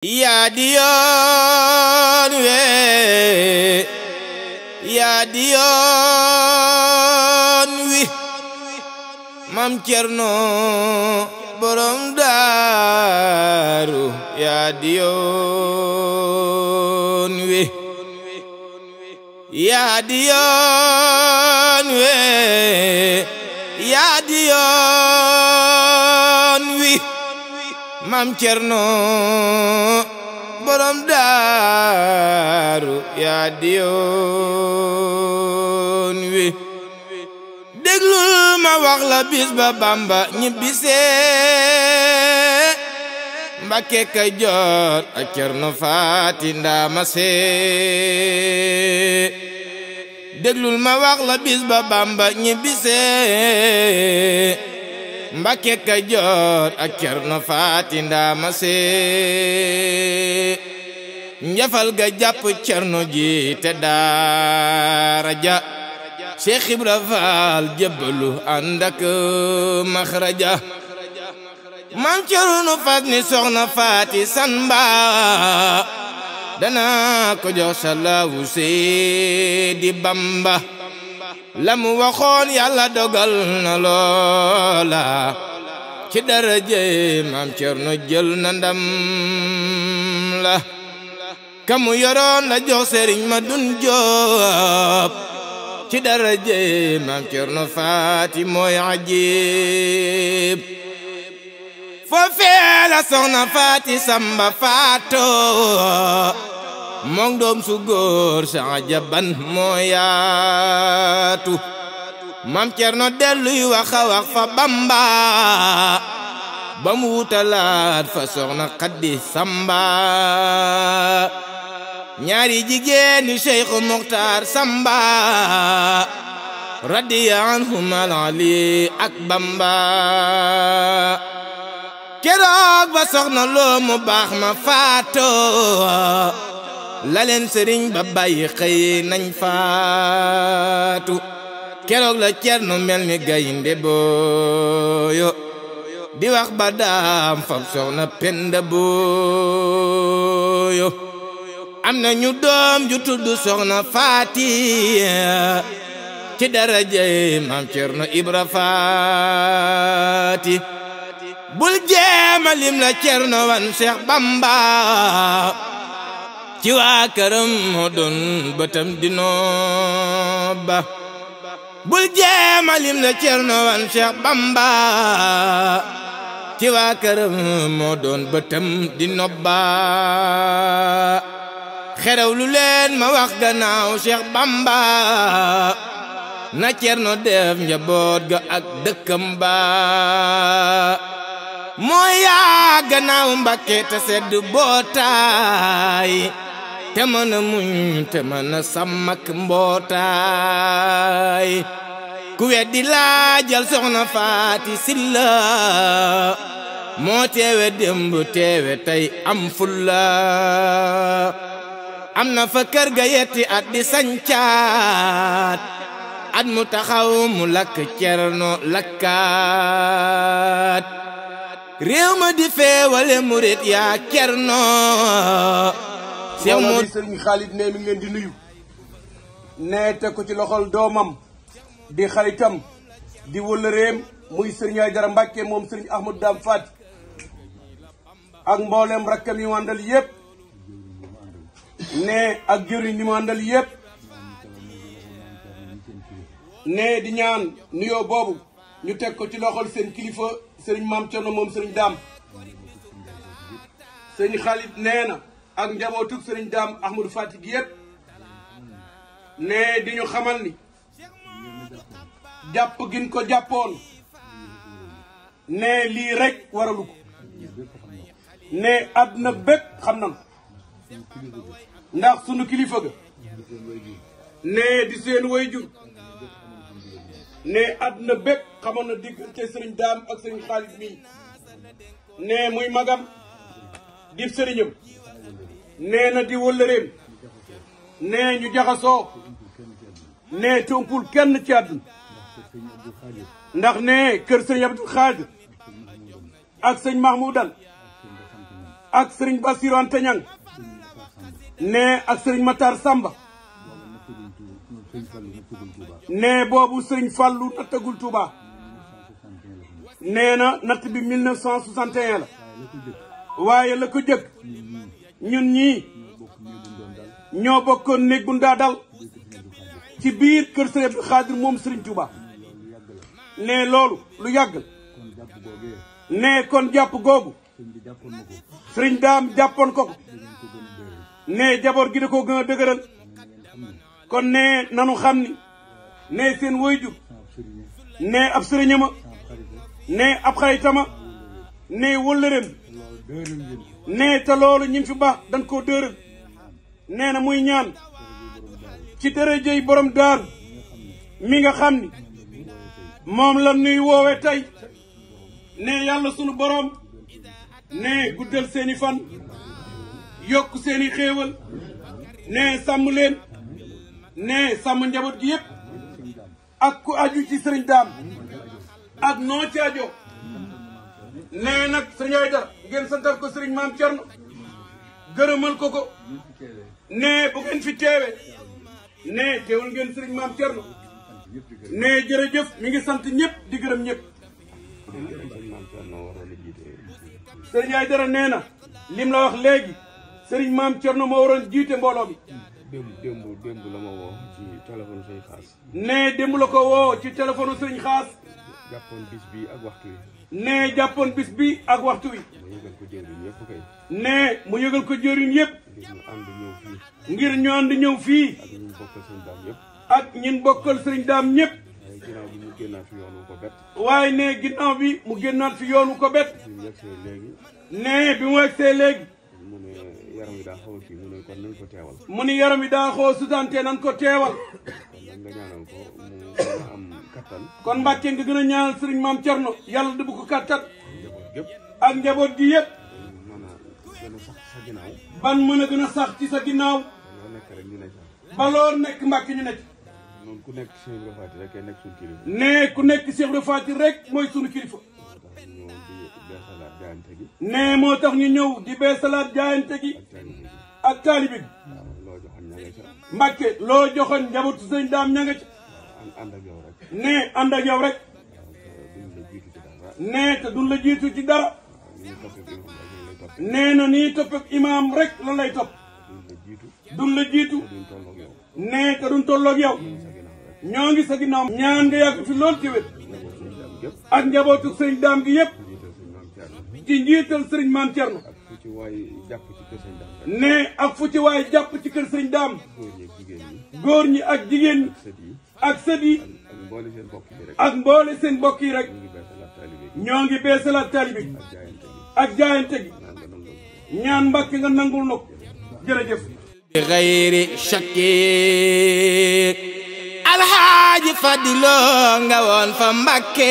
yaa di yoon we yaa di yoon wi Maam Cerno borom daaru yaa di yoon wi yaa di yoon we yaa di yoon wi Maam Cerno borom daaru yaa di yoon wi déglul ma wax la bis ba Bamba ñibbisee Mbàkke Kajoor ak Cerno Faati Ndaama see déglul ma wax la bis ba Bamba ñibbisee Mbàkke Kajoor ak Cerno Faati Ndaama see njafal ga jàpp Cerno ji te daara ja Cheikh Ibra Faal jébbalu ànd ak maxraja Maam Cerno fas ni soxna Faati Samba dana ko jox salaawu Seydi Bamba la mu waxoon Yàlla dogal na loola ci daraje Maam Cerno jël na ndam la kamu yoroon la jox Sëriñ Madun Joob ci daraje Maam Cerno Faati mooy ajib foofee la soxna Faati Samba faato moom doom su góor sa ajaban mooy yaatu Maam Cerno delluy waxa wax fa Bamba ba mu wutalaat fa soxna Xadi Samba ñaari jigéen ni Cheikh Muxtaar Samba radiya anhum Ali ak Bamba keroog ba soxna loo mu baax ma faato la leen sëriñ ba bàyyi xëy nañ faatu keroog la Cerno mel ni gaynde booyo di wax ba daam fab soxna Penda booyo am na ñu doom ju tudd soxna Faati ci daraje Maam Cerno Ibra Faati bul jéema lim la Cerno wan Seex Bamba ci waa këram moo doon bëtam di nobba bul jéema lim la Cerno wan Seex Bamba ci waa këram moo doon bëtam di nobba xerew lu leen ma wax gannaaw Seex Bamba na Cerno def njaboot ga ak dëkkam ba mooy yaa gannaaw Mbàkke te sedd bootaay te mën a muñ te mën a sàmm ak mbootaay ku weddi laajal soxna Faati Silla moo teewe démb teewe tey am fulla am na fa kër ga yetti at di sancaat at mu taxaw mu lakk Cerno lakkaat réew ma di feewale murit yaa Cerno moo sëriñ Xaalid ne mi ngi leen di nuyu ne teg ko ci loxol doomam di xaritam di wëllëreem muy sëriñ Aydara Mbàkke moom sëriñ Ahmadou Dame Faty ak mboolem rakkam yi mu àndal yépp ne ak jëriñ ni mu àndal yépp ne di ñaan nuyoo boobu ñu teg ko ci loxol seen kilifa sëriñ Maam Cerno moom sëriñ Daam sëriñ Xaalid nee na ak njabootug sëriñ Daam Ahmadou Faty gi yépp ne di ñu xamal ni jàpp gin ko jàppoon ne lii rek waralu ko ne àdduna bépp xam nan ndax sunu kilifa ga ne di seen wayjur ne àdduna bépp xamoon na diggante sëriñ Daam ak sëriñ Xaalid mii ne muy magam di sëriñam nee na di wëllëreem ne ñu jaxasoo ne tompul kenn ci àdduna ndax ne kër sëriñ Abdou Khadir ak sëñ Mahmoudan ak sëriñ Bassirou Anta Niang ne ak sëriñ Matar Samba ne boobu sëriñ Fallou nattagul Touba nee na natt bi 1961 la waaye la ko jëkk ñun ñii ñoo bokkoon néeg bu ndaa dal ci biir kër Sëriñ Abdou Khadir moom Sëriñ Touba ne loolu lu yàgg ne kon jàpp googu sëriñ daam jàppoon ko ne jaboot gi da koo gën a dëgëral kon ne nanu xam ni ne seen waajur ne ab sëriñama ne ab xaritama ne wëllëreem ne te loolu ñi fi baax dañ koo dëral nee na muy ñaan ci dërëjëy borom daaru mi nga xam ni moom la nuy woowe tey ne yàlla sunu borom ne guddal seeni fan yokk seeni xéewal ne sàmm leen ne sàmm njaboot gi yépp ak ku aju ci sëriñ daam ak noo ci ajo ne nag sëriñ Aydara ngeen santal ko sëriñ maam Cerno gërëmal ko ko ne bu ngeen fi teewe ne teewul ngeen sëriñ maam Cerno ne jërëjëf mi ngi sant ñëpp di gërëm ñëpp sëriñ Aydara nee na lim la wax léegi sëriñ maam Cerno moo waroon jiite mbooloo bi démb la ma woo ci téléphone sëriñ Xaas ne démb la ko woo ci téléphone sëriñ Xaas jàppoon bis bi ak waxtu wi ne jàppoon bis bi ak waxtu wi ma yëgal ko jëriñ yëpp kay ne mu yëgal ko jëriñ yëpp ngir ñu ànd ñëw fii ngir ñu ànd ñëw fii ak ñu bokkal sëriñ daam yëpp ak ñin bokkal sëriñ daam ñëpp waaye ginnaaw bi mu génnaat fi yoon wu ko bett waaye ne ginnaaw bi mu génnaat fi yoon wu ko bett bi mu yegsee léegi ne bi mu yegsee léegi mu ne yaram wi daa xaw a kii mu ne kon nañ ko teewal mu ni yaram wi daa xoo sutante nan ko teewal kon nag nga ñaanal ko mu gën a am kattan kon Mbàkke nga gën a ñaanal sëriñ maam Cerno yàlla dëbb ko kattan njaboot gépp ak njaboot gi yëpp mën a gën a sax sa ginnaaw ban mën a gën a sax ci sa ginnaaw loo nekk rek ñu ne sax ba loor nekk Mbàkke ñu nekk noonu ku nekk Cheikh Ibra Faty rek nekk suñu kilifa ne ku nekk Cheikh Ibra Faty rek mooy sunu kilifa tax ñu ñëwoon di beesalaat jaayante gi ne moo tax ñu ñëw di beesalaat jaayante gi ak taalibe gi ak taalibe gi waaw loo joxoon ña nga ca Mbàkke loo joxoon njabootu sëñ daam ña nga ca ànd ak yow rek ne ànd ak yow rek duñ la jiitu ci dara ne te duñ la jiitu ci dara ñu topp ak imam rek ñu lay topp nee na nii topp ak imaam rek lan lay topp duñ la jiitu duñ la jiitu duñ tolloog yow ne te duñ tolloog yow sa ginnaaw rek ñoo ngi sa ginnaaw ñaan nga yàgg fi lool ci wét njaboot suñu daam gépp ak njabootu sëñ daam gi yëpp jiital suñu maam Thierno ci njiital sëriñ maam Cerno ak fu ci waay jàpp ci kër sëñ daam rek ne ak fu ci waay jàpp ci kër sëñ daam góor ñi ak jigéen ñi góor ñi ak jigéen ñi sët yi ak sët yi ak mboole seen bokk yi rek ak mboole seen mbokk yi rek ñu ngi beesalaat taalibe gi ñoo ngi beesalaat taalibe gi ak jaayante gi ak jaayante gi naan nga nangul ñaan Mbàkke nga nangul na ko jërëjëf xayri shakir alhaaji Fadiloo nga woon fa Mbàkke